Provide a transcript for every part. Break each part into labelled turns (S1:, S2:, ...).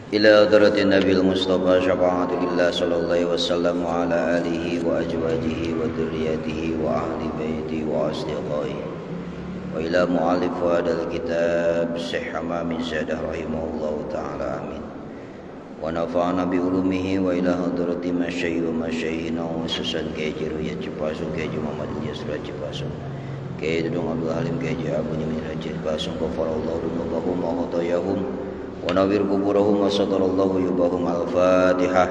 S1: Ila hadratin Nabil Mustafa syafa'atillah sallallahu alaihi wasallam wa ala alihi wa azwajihi wa dzurriyyatihi wa ahli baiti wa asdiqaihi wa ila mu'allif hadal kitab Syekh Hamami Zadah rahimahullahu ta'ala amin. Wa nafa'ana bi ulumihi wa ila hadrati masyayikh wa masyayikhina khususan Kiai Ruya Cipasung, Kiai Muhammad Yasra Cipasung, Kiai Dudung Abdul Halim, Kiai Abu Nyamin Cipasung, ghafarallahu dzunubahum wa khatayahum wa nawwir kuburahum wa satarallahu yubahum. Al-Fatihah.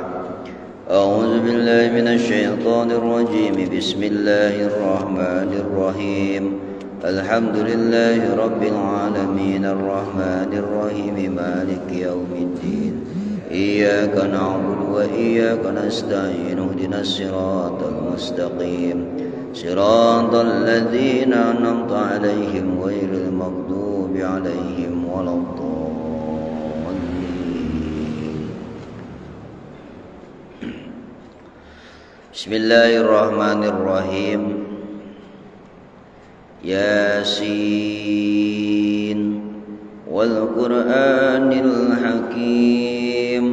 S1: A'udzu billahi minasy syaithanir rajim. Bismillahirrahmanirrahim. Alhamdulillahi rabbil alamin arrahmanir rahim maliki yaumiddin. Iyyaka na'budu wa iyyaka nasta'in ihdinas siratal mustaqim siratal ladzina an'amta 'alaihim ghairil maghdubi 'alaihim waladdallin. Bismillahirrahmanirrahim. Yasin wal Qur'anil Hakim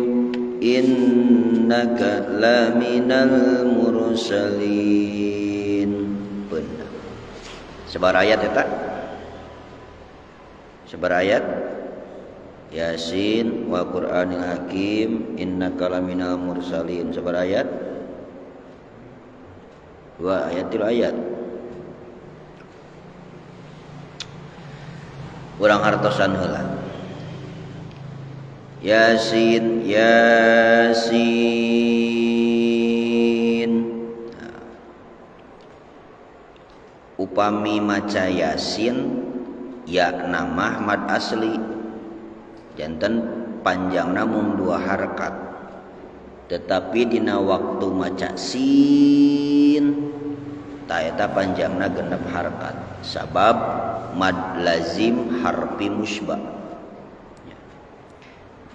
S1: innaka laminal mursalin. Benar. Sebar ayat eta? Sebar ayat? Yasin wal Qur'anil Hakim innaka laminal mursalin. Sebar ayat? Dua ayat, tilu ayat. Urang hartosan heula. Yasin, Yasin. Nah. Upami maca Yasin ya nama mad asli. Janten panjangna mung dua harkat. Tetapi dina waktu maca sin ta eta panjangna genep harkat. Sabab mad lazim harfi musybah.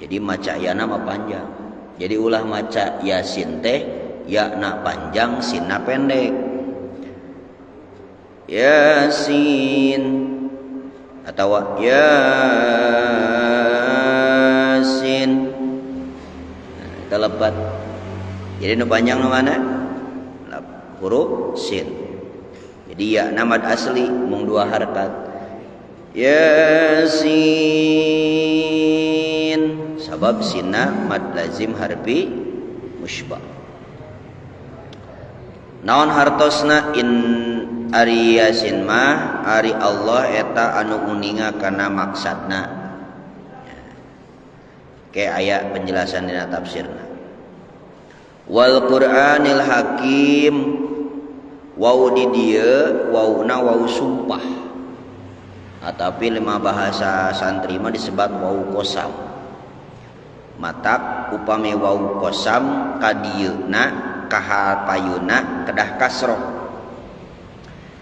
S1: Jadi maca yana mah panjang. Jadi ulah maca Yasin teh ya na panjang sinna pendek. Yasin atau Yasin. Nah, eta lebat. Jadi nu panjang nu mana? Huruf sin. Jadi ya na mad asli mung dua harkat. Yasin sabab sinna mad lazim harfi musybah. Naon hartosna in ari Yasin mah ari Allah eta anu uninga kana maksadna. Ke aya penjelasan dina tafsirna. Wal Qur'anil Hakim wau di dieu wauna wau sumpah. Nah, tapi lima bahasa santri mah disebut wau kosam. Matak upami wau kosam kadieuna kahapayuna kedah kasroh.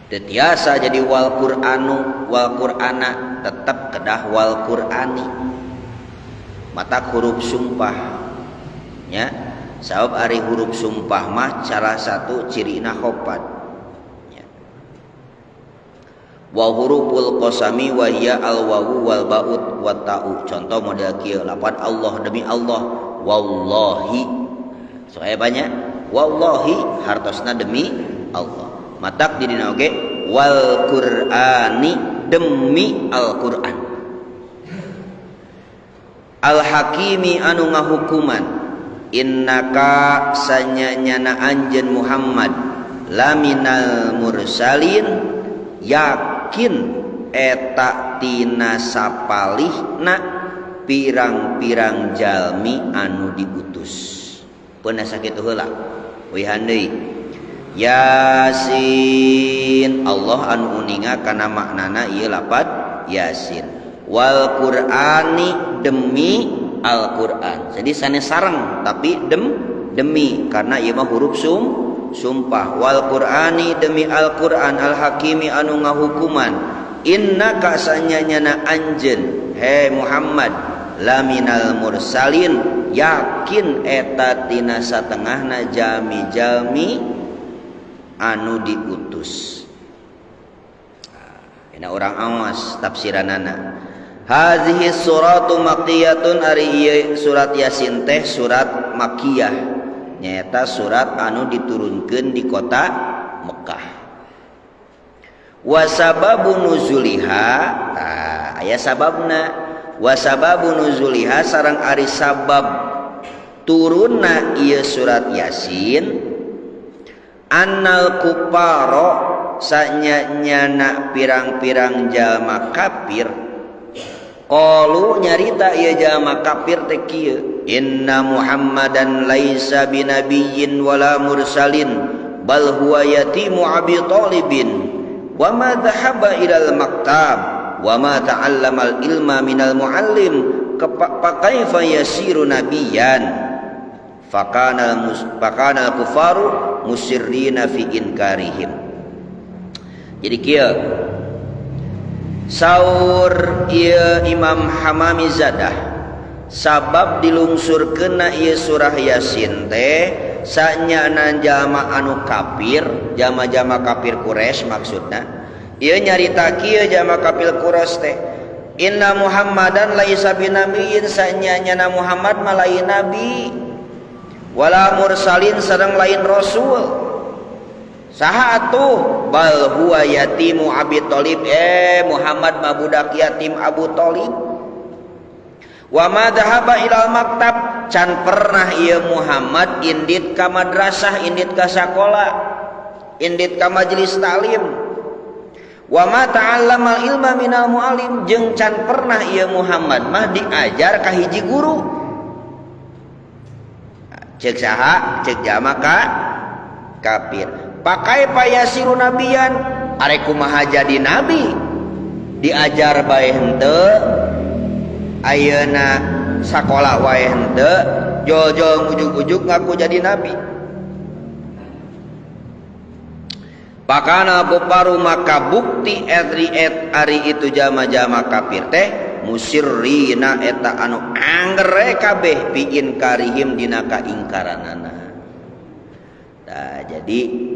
S1: Teu tiasa jadi wal Qur'anu wal Qur'ana, tetep kedah wal Qur'ani. Matak huruf sumpah nya, sabab ari huruf sumpah mah salah satu cirina khofat. Wa huruful qasami wa hiya al wawu wal ba'ut wa ta'u. Contoh model kieu lapan Allah demi Allah, wallahi. So aya banyak wallahi hartosna demi Allah. Matak di dina oge wal Qur'ani demi Al-Qur'an. Al Hakimi anu ngahukuman innaka sanyanyana anjeun Muhammad laminal mursalin yakin eta tina sapalihna pirang-pirang jalmi anu diutus. Peunas sakitu heula. Wihan deui. Yasin Allah anu uninga kana maknana ieu lapad Yasin. Wal Qur'ani demi Al-Qur'an. Jadi sanes sareng tapi demi karena ieu mah huruf sumpah. Wal Qur'ani demi Al-Qur'an Al-Hakimi anu ngahukuman innaka sanyanyana anjeun he Muhammad laminal mursalin yakin eta tina satengahna jami-jami anu diutus. Nah, orang awas tafsiranana. Hazihi suratu makkiyatun ari ieu surat Yasin teh surat makkiyah, nyaeta surat anu diturunkeun di kota Mekah. Wa sababu nuzuliha, tah aya sababna. Wa sababu nuzuliha sareng ari sabab turunna ieu surat Yasin, annal kuparo sanya-nyana pirang-pirang jalma kafir. Qalu nyarita ieu jalma kafir teh kieu, inna Muhammadan laisa binabiyyin wala mursalin bal huwa yatimu Abi Talibin wa ma dhahaba ilal maktab wa ma ta'allamal ilma minal muallim fa kaifa yasiru nabiyyan fakana al-kufaru musirrina fi inkarihim. Jadi kieu saur ieu Imam Hamami Zadah, sabab dilungsurkeunna ieu surah Yasin teh sanyana jalma anu kafir, jalma-jalma kafir Quraisy maksudna. Ieu nyarita kieu jalma kafir Quraisy teh, inna Muhammadan laisa binabiyyin, sanyana Muhammad mah lain nabi wala mursalin sareng lain rasul. Saha atuh? Bal huwa yatimu Abi Thalib, Muhammad mah budak yatim Abu Thalib. Wa ma dhahaba ilal maktab, can pernah ieu Muhammad indit ka madrasah, indit ka sakola, indit ka majelis taklim. Wa ma ta'allamal ilma minal muallim, jeung can pernah ieu Muhammad mah diajar ka hiji guru. Cek saha? Cek jalma ka kafir. Pakai payasiru nabiyan, arek kumaha jadi nabi? Diajar bae henteu, ayeuna sakola wae henteu, jol-jol ujug-ujug ngaku jadi nabi. Pakana kuparu maka bukti etri et ari itu jama-jama kafir teh musirrina eta anu angger kabeh bi inkarihim dina kaingkaranana. Nah, jadi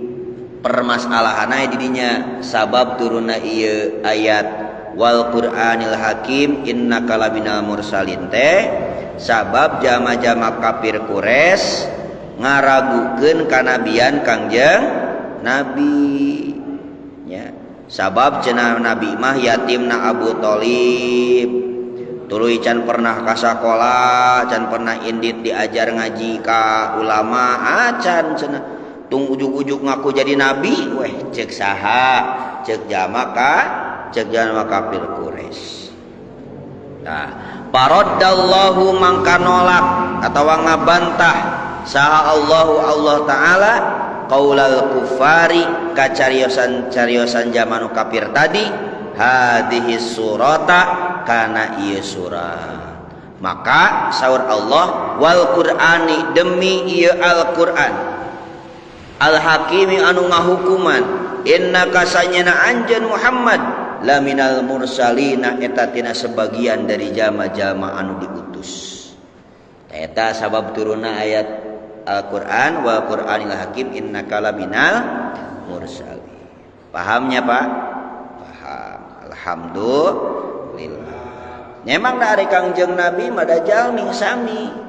S1: permasalahanna didinya sabab turunna ieu ayat wal Qur'anil Hakim innaka laminal mursalin teh sabab jama-jama kafir Quraisy ngaragukeun kanabian Kangjeng Nabi nya. Sabab cenah Nabi mah yatimna Abu Thalib, tuluy can pernah ka sakola, can pernah indit diajar ngaji ka ulama acan cenah, tung ujug-ujug ngaku jadi nabi weh cek saha? Cek jalma ka cek jalma kafir Quraisy. Nah, paraddallahu mangka nolak atawa ngabantah saha Allahu Allah Ta'ala qaulal kufari kacariosan-cariosan zaman kafir tadi, hadhihi surata kana ieu surat. Maka saur Allah wal Qur'ani demi ieu Al-Qur'an Al-Hakimi anu ngahukuman, innaka sanyana anjeun Muhammad laminal mursalina eta tina sebagian dari jalma-jalma anu diutus. Eta sabab turunna ayat Al-Qur'an wal Qur'anil Hakim innaka laminal mursalin. Pahamnya Pak? Paham. Alhamdulillah. Memang da ari Kangjeng Nabi mah da jalmi sami.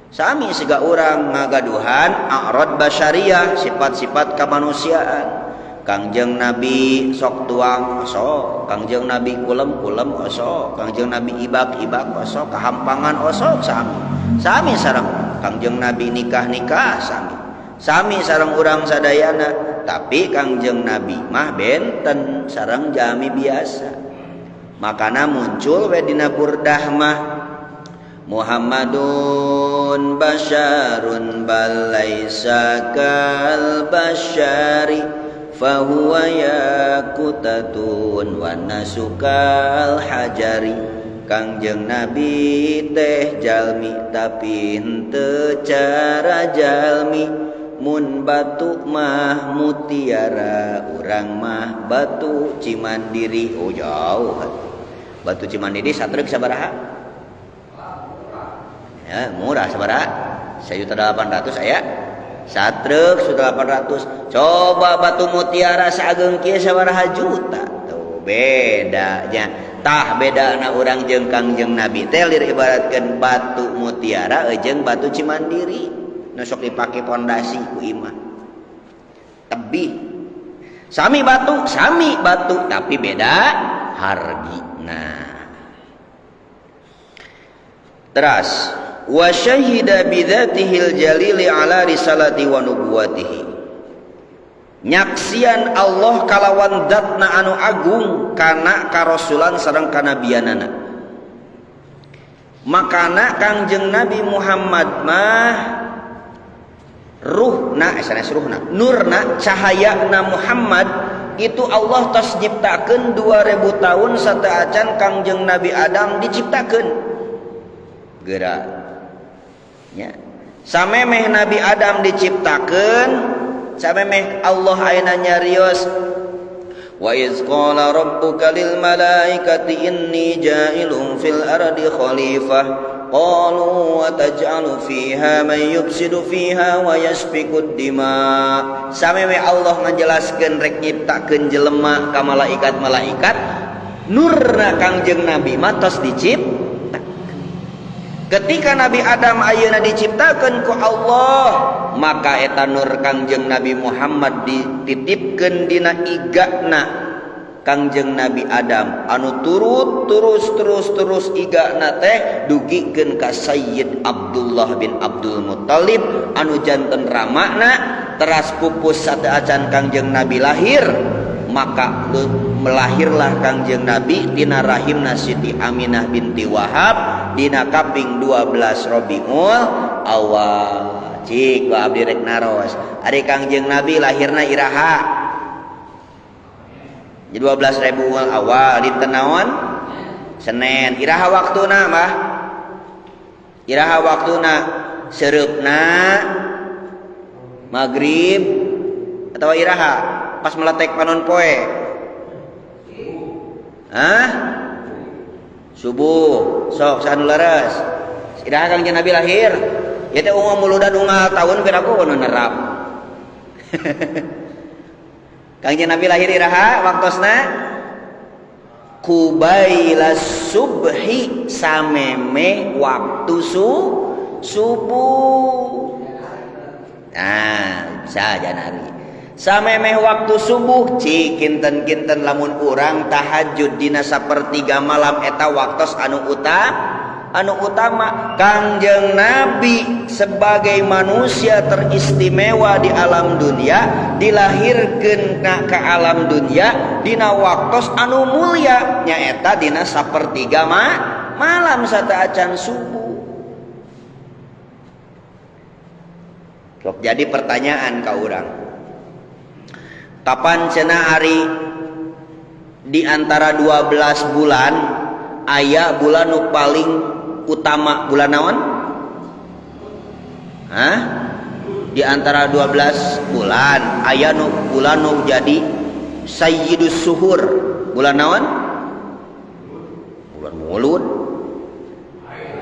S1: Sami siga urang ngagaduhan a'rad basyariah, sifat-sifat kemanusiaan. Kangjeng Nabi sok tuang osok, Kangjeng Nabi kulem-kulem osok, Kangjeng Nabi ibak-ibak osok, kahampangan osok sami. Sami sareng Kangjeng Nabi nikah-nikah sami. Sami sareng urang sadayana, tapi Kangjeng Nabi mah benten sareng jalmi biasa. Makana muncul we dina burdah mah Muhammadun basyarun bal laisa kal basyari fahuwa yakutatun wa nasukal hajari. Kangjeng Nabi teh jalmi tapi henteu cara jalmi, mun batu mah mutiara urang mah batu Cimandiri. Oh jauh batu Cimandiri satruk sabaraha? Ya, murah sabaraha? 1.800.000 aya satruk 1.800.000. Coba batu mutiara saageng kieu sabaraha juta? Tuh bedanya. Tah bedana urang jeung Kangjeng Nabi teh lir ibaratkeun batu mutiara jeung batu Cimandiri nu sok dipake pondasi ku imah. Tebih. Sami batu tapi beda hargina. Teras wa syahida bidzatihil jalili ala risalati wa nubuwatihi. Nyaksian Allah kalawan zatna anu agung kana karasulan sareng kanabianana. Makana Kangjeng Nabi Muhammad mah ruhna sanes ruhna, nurna cahayana Muhammad itu Allah tos nyiptakeun 2000 tahun sateuacan Kangjeng Nabi Adam diciptakeun. Geura nya. Samemeh Nabi Adam diciptakeun, samemeh Allah ayeuna nyarios wa iz qala rabbuka lil malaikati inni ja'ilun fil ardi khalifah qalu wa taj'alu fiha man yufsidu fiha wa yasfikud dima. Samemeh Allah ngajelaskeun rek nyiptakeun jelema ka malaikat-malaikat, nurna Kangjeng Nabi mah tos diciptakeun. Ketika Nabi Adam ayeuna diciptakeun ku Allah, maka eta nur Kangjeng Nabi Muhammad dititipkeun dina igana Kangjeng Nabi Adam anu turut terus terus terus igana teh dugikeun ka Sayyid Abdullah bin Abdul Muttalib anu janten ramana teras pupus sateuacan Kangjeng Nabi lahir, maka melahirlah Kangjeng Nabi tina rahimna Siti Aminah binti Wahab dina kaping 12 Rabiul Awal. Cik wa abdi rek naros. Ari Kangjeng Nabi lahirna iraha? 12 Rabiul Awal dinten naon? Senin. Iraha waktuna mah? Iraha waktuna seureupna magrib atawa iraha? Pas meletek panon poe. Hah? Subuh. Sok saha nu leres? Iraha Kangjeng Nabi lahir? Ya teh unggal muludan unggal tahun piraku nu nerap. Kangjeng Nabi lahir iraha waktosna? Qubailas subhi, sameme waktu subuh. Nah, bisa janari. Samemeh waktu subuh cik kinten-kinten lamun urang tahajud dina sapertiga malam eta waktos anu utama. Kangjeng Nabi sebagai manusia teristimewa di alam dunia dilahirkeun ka alam dunia dina waktos anu mulia nyaeta dina sapertiga malam sateuacan subuh. Sok jadi pertanyaan ka urang, kapan cenah ari di antara 12 bulan aya bulan nu paling utama? Bulan naon? Hah? Di antara 12 bulan aya nu bulan nu jadi sayyidus suhur. Bulan naon? Bulan Mulud,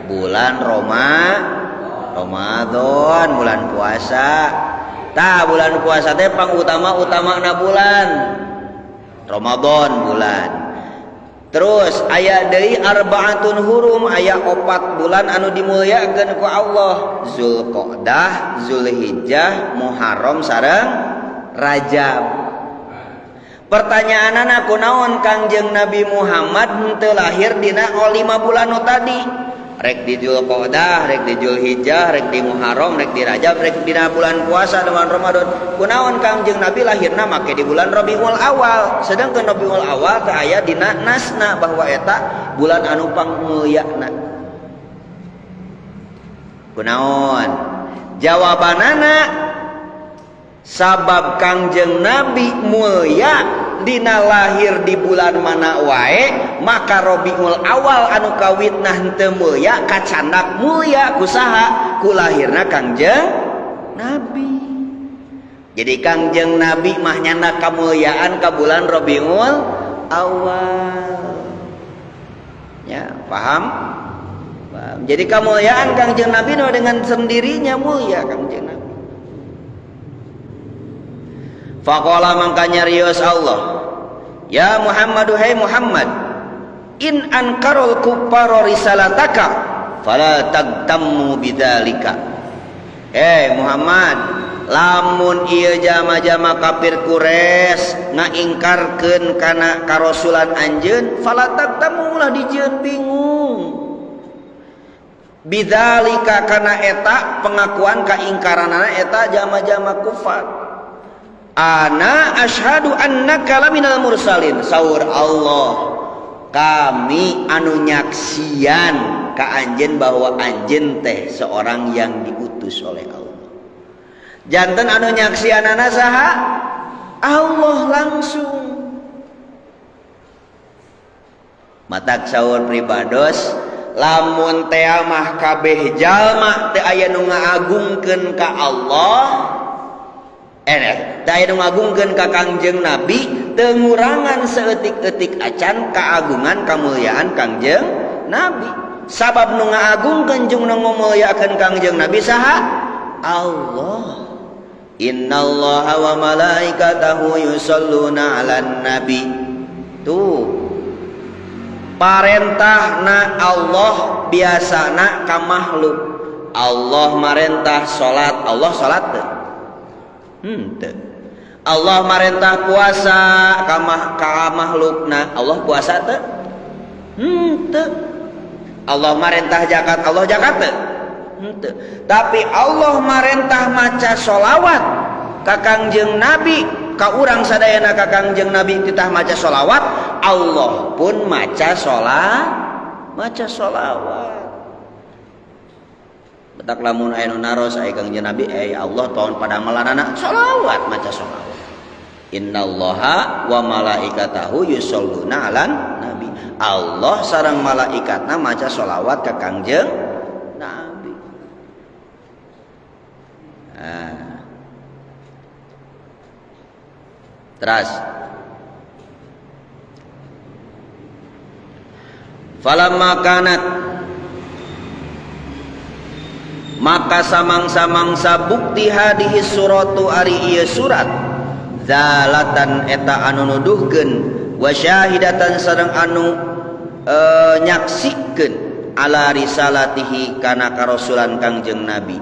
S1: bulan Ramadan, bulan puasa. Tah bulan puasa teh pang utama-utamana bulan Ramadan bulan. Terus aya deui arbaatun hurum, aya 4 bulan anu dimulyakeun ku Allah, Zulqa'dah, Zulhijjah, Muharram sareng Rajab. Pertanyaanana kunaon Kangjeng Nabi Muhammad henteu lahir dina 5 bulan nu tadi? Rek di Zulqa'dah, rek di Zulhijjah, rek di Muharram, rek di Rajab, rek dina bulan puasa dengan Ramadan. Kunaon Kangjeng Nabi lahirna make di bulan Rabiul Awal. Sedangkan Rabiul Awal teh aya dina nasna bahwa eta bulan anu pangmulyana. Kunaon? Jawabanana sabab Kangjeng Nabi mulya dina lahir di bulan mana wae, maka Rabiul Awal anu kawitna henteu mulya kacandak mulya kusaha ku lahirna Kangjeng Nabi. Jadi Kangjeng Nabi mah nyandak kamulyaan ka bulan Rabiul Awal. Ya, paham? Paham. Jadi kamulyaan Kangjeng Nabi dengan sendirinya mulia Kangjeng Nabi. Faqala mangka nyarios Allah, ya Muhammadu, hai Muhammad, In ankarul kuffara risalataka fala tagtammu bidzalika. Muhammad, lamun ieu jama-jama kafir Quraisy ngaingkarkeun kana karasulan anjeun, fala tagtammu ulah dijieun bingung. Bidzalika kana eta pengakuan kaingkaranana eta jama-jama kufar. Ana asyhadu annaka laminal mursalin. Saur Allah, kami anu nyaksian ka anjeun bahwa anjeun teh seorang yang diutus oleh Allah. Janten anu nyaksianana saha? Allah langsung. Matak saur pribados, lamun teh mah kabeh jalma teh aya nu ngaagungkeun ka Allah, teh aya nu ngagungkeun ka Kangjeng Nabi, teu ngurangan saeutik-eutik acan kaagungan kamulyaan Kangjeng Nabi. Sabab nu ngaagungkeun jeung nu ngumulyakeun Kangjeng Nabi saha? Allah. Innallaha wa malaikatahu yusholluna 'alan nabi. Tuh parentahna Allah biasana ka makhluk. Allah marentah salat, Allah salat teu? Henteu. Allah marentah puasa ka makhlukna, Allah puasa teu? Henteu. Allah marentah zakat, Allah zakat teu? Henteu. Tapi Allah marentah maca sholawat ka Kangjeng Nabi, ka urang sadayana ka Kangjeng Nabi titah maca sholawat, Allah pun maca sholawat. Betak lamun aya nu naros aya Kangjeng Nabi, Allah tahun padamelanana sholawat, maca sholawat. Innallaha wa malaikatahu yusholluna 'alan nabi. Allah sareng malaikatna maca sholawat ka Kangjeng Nabi. Nah. Terus falamma kanat, maka samang-samangsa bukti hadihi suratu ari ieu surat zalatan eta anu nuduhkeun wa syahidatan sareng anu nyaksikeun ala risalatihi kana karasulan Kangjeng Nabi.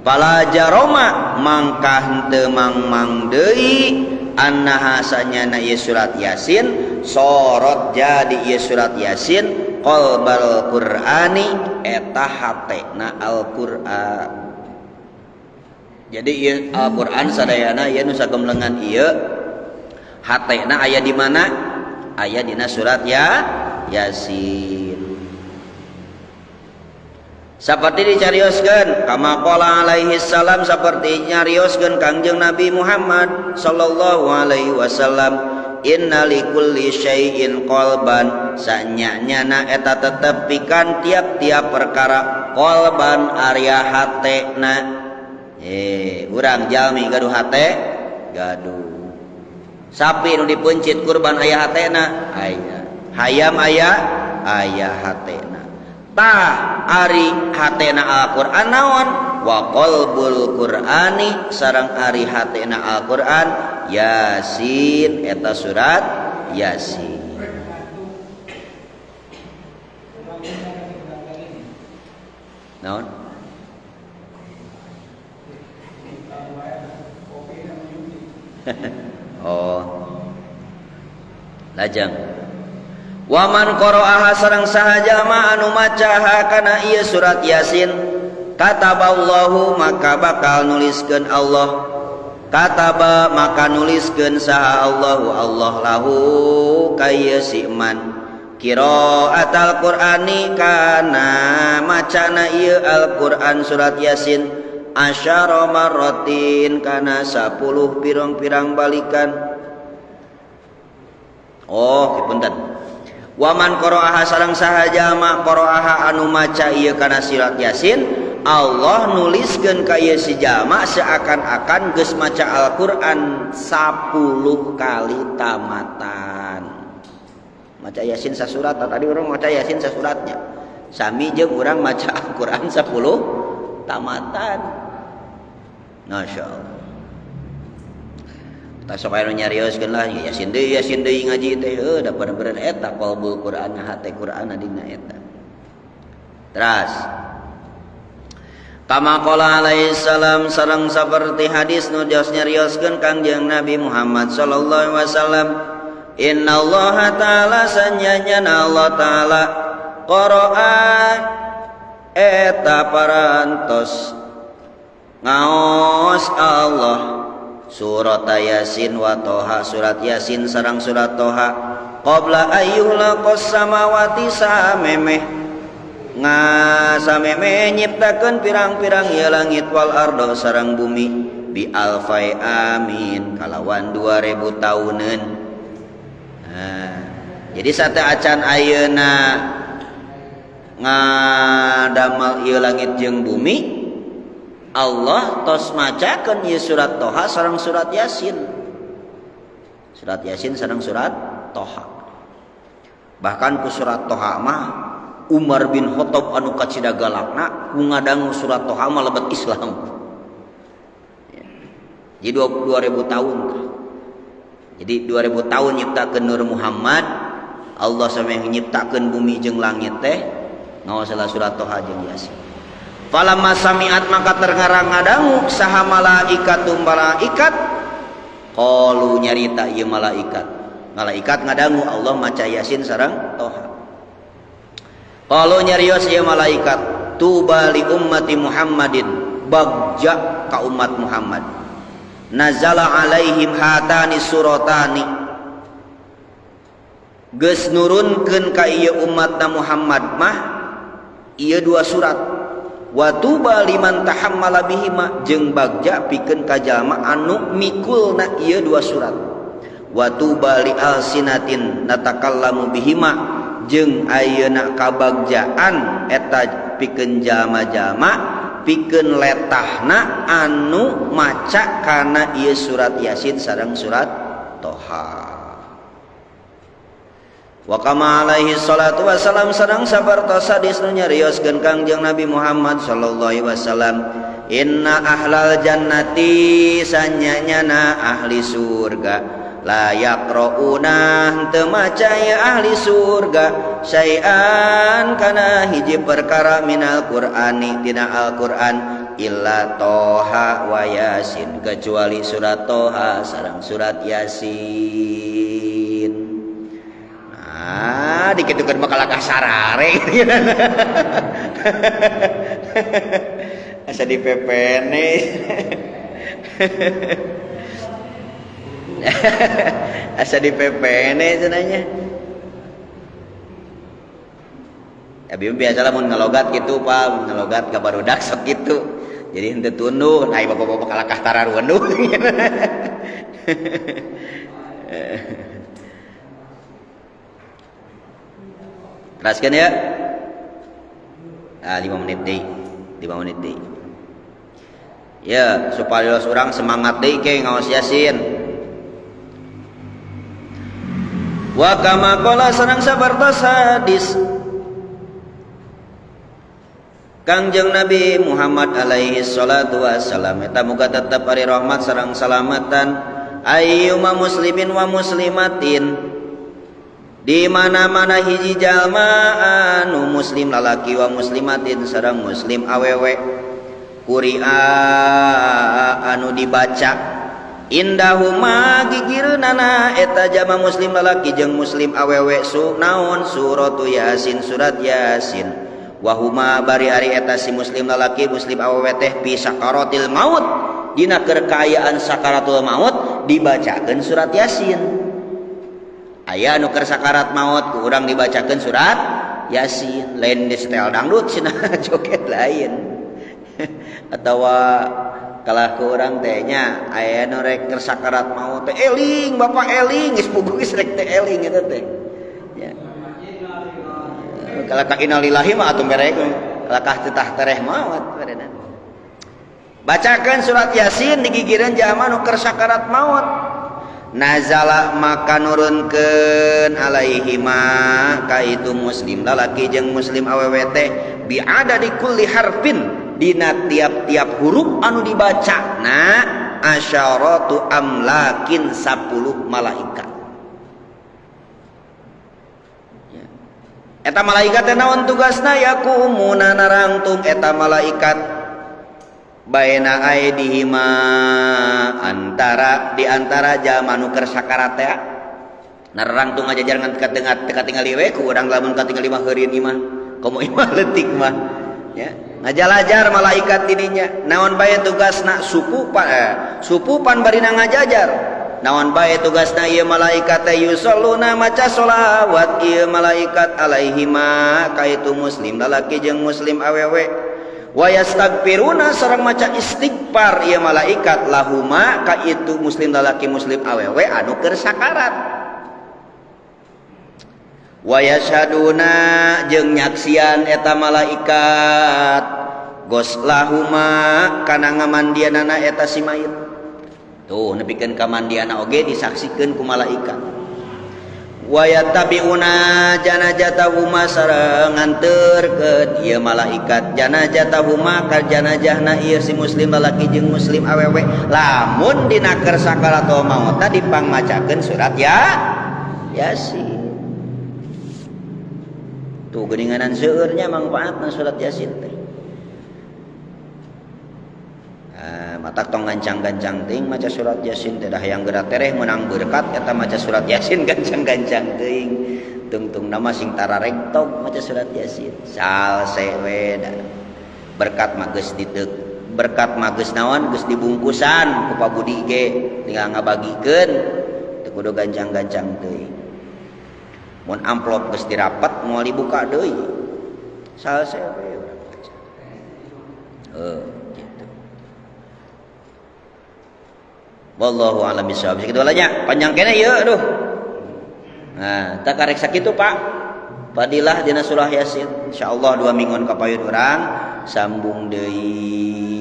S1: Fala jaroma mangka henteu mangmang deui annaha sanyana ieu surat Yasin sorot jadi ieu surat Yasin qalbal Qur'ani eta hatena Al-Qur'an. Jadi ieu Al-Qur'an sadayana ieu nu sagemlengan ieu hatena aya di mana? Aya dina surat ya Yasin. Seperti dicarioskeun kama qala alaihi salam, seperti nyarioskeun Kangjeng Nabi Muhammad sallallahu alaihi wasallam, inna likulli syai'in qalban, sanyanyana eta tetep pikan tiap-tiap perkara qalban area hatena. Urang jalmi gaduh hate, gaduh. Sapi nu dipeuncit kurban aya hatena, aya. Hayam aya, aya hatena. Tah ari hatena Al-Qur'an naon? Wa qalbul Qur'ani sareng ari hatena Al-Qur'an Yasin eta surat Yasin. Naon? Oh. Lajang. Waman qara'aha sareng saha jalma anu maca kana ieu surat Yasin, kataballahu maka bakal nuliskeun Allah, kataba maka nuliskeun saha Allahu Allah lahu ka ieu si man qira'atal Qur'ani kana macana ieu Al-Qur'an surat Yasin asyara marratin kana 10 pirang-pirang balikan. Oh, punten. Waman qara'aha sareng saha jalma qara'aha anu maca ieu kana surat Yasin, Allah nuliskeun ka ieu si jalma seakan-akan geus maca Al-Qur'an 10 kali tamatan. Maca Yasin sasurat, tadi urang maca Yasin sasuratnya. Sami jeung urang maca Al-Qur'an 10 tamatan. Masya Allah. Tah sok aya nu nyarioskeun lah Yasin deui ngaji teh heuh da bener-bener eta qalbul Qur'an hate Qur'an dina eta. Teras kama qala alaihi salam sareng saperti hadis nu jos nyarioskeun Kangjeng Nabi Muhammad sallallahu alaihi wasallam, innallaha ta'ala sanyanya Allah ta'ala qara'a eta parantos ngaos Allah surat Yasin wa Toha, surat Yasin sareng surat Toha qabla ayyuhlaqas samawati samemeh ngasameme nyiptakeun pirang-pirang ieu langit wal ardo sareng bumi bi alfai amin kalawan 2000 tauneun. Nah, jadi sate acan ayeuna ngadamal ieu langit jeung bumi, Allah tos macakeun ieu surat Toha sareng surat Yasin. Surat Yasin sareng surat Toha. Bahkan ku surat Toha mah Umar bin Khattab anu kacida galakna ku ngadangu surat Toha mah lebet Islam. Jadi 2000 tahun. Jadi 2000 tahun nyiptakeun Nur Muhammad, Allah sampe nyiptakeun bumi jeung langit teh ngawasalah surat Toha jeung Yasin. Falamma sami'at maka terngarang ngadangu saha malaikatu malaikat qalu nyarita ieu malaikat. Malaikat ngadangu Allah maca Yasin sareng Toha. Qalu nyarios ieu malaikat tuba li ummati Muhammadin, bagja ka umat Muhammad. Nazala alaihim hatani suratani, geus nurunkeun ka ieu umatna Muhammad mah ieu dua surat. Wa tuba liman tahammala bihima, jeung bagja pikeun ka jalma anu mikulna ieu dua surat. Wa tuba li alsinatin natakallamu bihima, jeung ayeuna kabagjaan eta pikeun jalma-jalma pikeun letahna anu maca kana ieu surat Yasin sareng surat Toha. Wa kama alaihi salatu wasalam sareng sapertos hadis nu nyarioskeun Kangjeng Nabi Muhammad sallallahu alaihi wasallam, inna ahlal jannati sanyanyana ahli surga la yaqrauna teu maca ya ahli surga syai'an kana hiji perkara minal qur'ani tina Al-Qur'an illa Toha wa Yasin, kecuali surat Toha sareng surat Yasin. Ah, dikitukeun bakal kasarare. Asa di PPN. Asa di PPN cenanya. Abi biasa lah mun ngalogat gitu, Pak, mun ngalogat ka barudak sok gitu. Jadi henteu tunduh, nah bapak-bapak kalakah tararuenduh. Teraskan ya. Ah, 5 menit deui. 5 menit deui. Ya, supaya urang semangat deui ke ngaos Yasin. Wa kama qala sareng sabartos hadis Kangjeng Nabi Muhammad alaihi salatu wassalam, eta muga tetep ari rahmat sareng salamatan ayyuma muslimin wa muslimatin, di mana-mana hiji jalma anu muslim lalaki wa muslimatin sareng muslim awewe kuria anu dibaca indahuma gigireunana eta jalma muslim lalaki jeung muslim awewe su naon suratu Yasin, surat Yasin. Wahuma bari ari eta si muslim lalaki muslim awewe teh fi sakaratil maut, dina keur kaayaan sakaratul maut dibacakeun surat Yasin. Aya anu keur sakarat maut ku urang dibacakeun surat Yasin, lain di setel dangdut cenah joget lain. Atawa kalah ku urang teh nya aya nu rek keur sakarat maut teh eling bapak eling geus puguh geus rek teh eling eta teh. Ya. Kalah ka innalillahi mah atuh merek kalakah teh tah tereh maut barenan. Bacakeun surat Yasin digigireun jalma nu keur sakarat maut. Nazala maka nurunkeun alaihi ma ka itu muslim lalaki jeung muslim awewe teh bi adadi kulli harfin, dina tiap-tiap huruf anu dibaca na asyaratu amlakin 10 malaikat. Ya. Eta malaikat teh naon tugasna yakumuna narangtung eta malaikat baina aidihima antara di antara jalma nu keur sakarat teh narangtung ngajajar ngan teu katingali we ku urang lamun katingali mah heureun imah komo imah leutik mah ya ngajalajar malaikat didinya naon bae tugasna supupan barina ngajajar naon bae tugasna ieu malaikat teh yusalluna maca sholawat ieu malaikat alaihima ka itu muslim lalaki jeung muslim awewe wa yastaghfiruna sareng maca istighfar ieu malaikat lahuma ka itu muslim lalaki muslim awewe anu keur sakarat wa yashhaduna jeung nyaksian eta malaikat goslahuma kana ngamandianana eta si mayit. Tuh nepikeun ka mandiana oge disaksikeun ku malaikat. Wa yattabi'una janajatahuma sareng nganterkeun ieu malaikat janajatahuma ka janajahna ieu si muslim lalaki jeung muslim awewe lamun dina keur sakaratul maut dipangmacakeun surat ya Yasin. Tuh geuninganan seueurnya mangfaatna surat Yasin teh. Matak tong gancang-gancang teuing maca surat Yasin teh dah hayang geura tereh meunang berkat eta maca surat Yasin gancang-gancang teuing. Tungtung nama sing tararegtog maca surat Yasin. Salse we da. Berkat mah geus diteuk, berkat mah geus naon geus dibungkusan ku Pak Budi ge tinggal ngabagikeun teu kudu gancang-gancang teuing. Mun amplop geus dirapat moal dibuka deui. Salse we urang maca. Gitu. Wallahu a'lam bishawab. Sakitu nya panjang keneh ieu aduh. Nah, tak karek sakitu Pak. Fadilah dina surah Yasin. Insyaallah 2 mingguan kapayun urang sambung deui.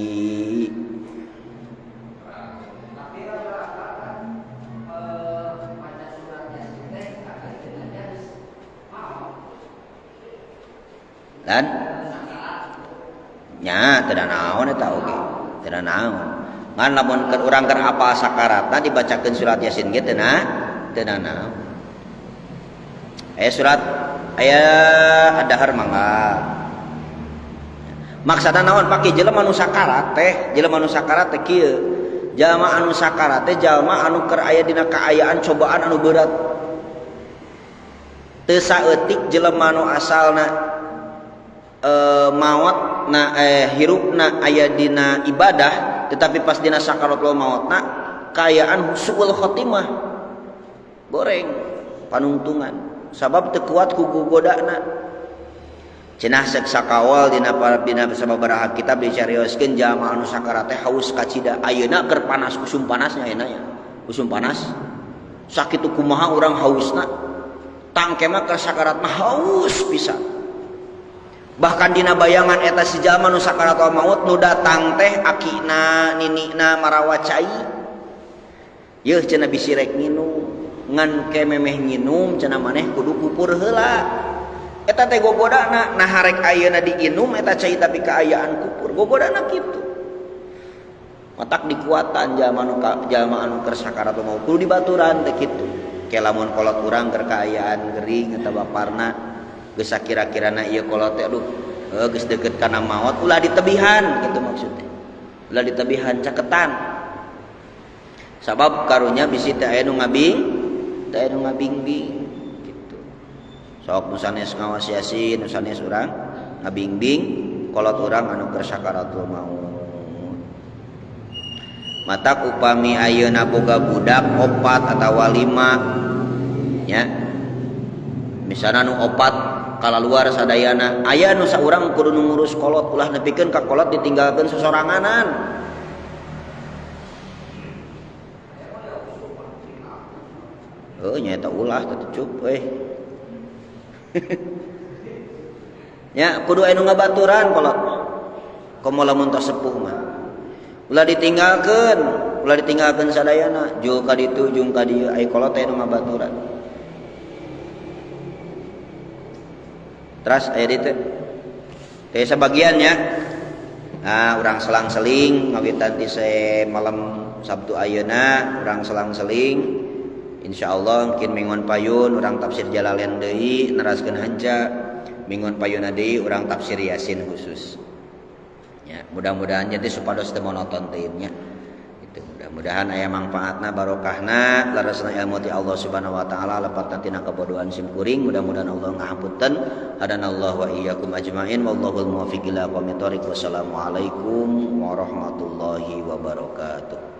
S1: Dan nya teu naon eta oge teu naon ngan lamun keur urang keur apal sakaratna dibacakeun surat Yasin ge teu naon aya surat aya adahar mangga maksudna naon pake jelema nu sakarat teh jelema nu sakarat teh kieu jalma anu sakarat teh jalma anu keur aya dina kaayaan cobaan anu berat teu saeutik jelema nu asalna maot na hirupna aya dina ibadah tetapi pas dina sakaratul maotna kaayaan suul khotimah goreng panungtungan sabab teu kuat ku gogodana cenah sek sakawal dina dina sababaraha kitab dicarioskeun jalma anu sakarat teh haus kacida ayeuna keur panas usum panasnya ayeuna nya usum panas sakitu kumaha urang hausna tangke mah keur sakarat mah haus pisan bahkan dina bayangan eta si jalma nu sakaratul maut nu datang teh akina ninina marawa cai yeuh cenah bisi rek nginum ngan ke memeh nginum cenah maneh kudu kupur heula eta teh gogodana nah harek ayeuna diinum eta cai tapi kaayaan kupur gogodana kitu matak dikuatan jalma anu keur sakaratul maut kudu dibaturan teh kitu ke lamun kolot urang keur kaayaan gering eta baparna geus sakira-kirana ieu kolot teh aduh geus deukeut kana maot ulah ditebihan kitu maksudnya ulah ditebihan caketan sabab karunya bisi teh aya nu ngabing teh aya nu ngabingbing kitu sok nu sanes ngawas Yasin nu sanes urang ngabingbing kolot urang anu keur sakaratul maut matak upami ayeuna boga budak 4 atawa 5 nya misalna nu 4 kalaluar sadayana aya nu saurang kudu nu ngurus kolot ulah nepikeun ka kolot ditinggalkeun sosoranganan heuh nya eta ulah teh cup euy nya kudu aya nu ngabaturan kolot komo lamun tos sepuh mah ulah ditinggalkeun sadayana jul ka ditu jung ka dieu aya kolot teh nu ngabaturan. Terus aya ditu teh sabagiannya nah urang selang-seling ngawitan ti malam Sabtu ayeuna urang selang-seling insyaallah mungkin minggon payun urang tafsir Jalalain deui neraskeun hanca, minggon payun deui urang tafsir Yasin khusus. Ya, mudah-mudahan jadi supados teu monoton teuing nya. Itu mudah-mudahan aya manfaatna barokahna leresna ilmu ti Allah Subhanahu wa taala lepatna tina kabodohan sim kuring, mudah-mudahan Allah ngahampunten. Hadanallahu wa iyyakum ajmain wallahul muwaffiq ila aqwamit thoriq. Wassalamualaikum warahmatullahi wabarakatuh.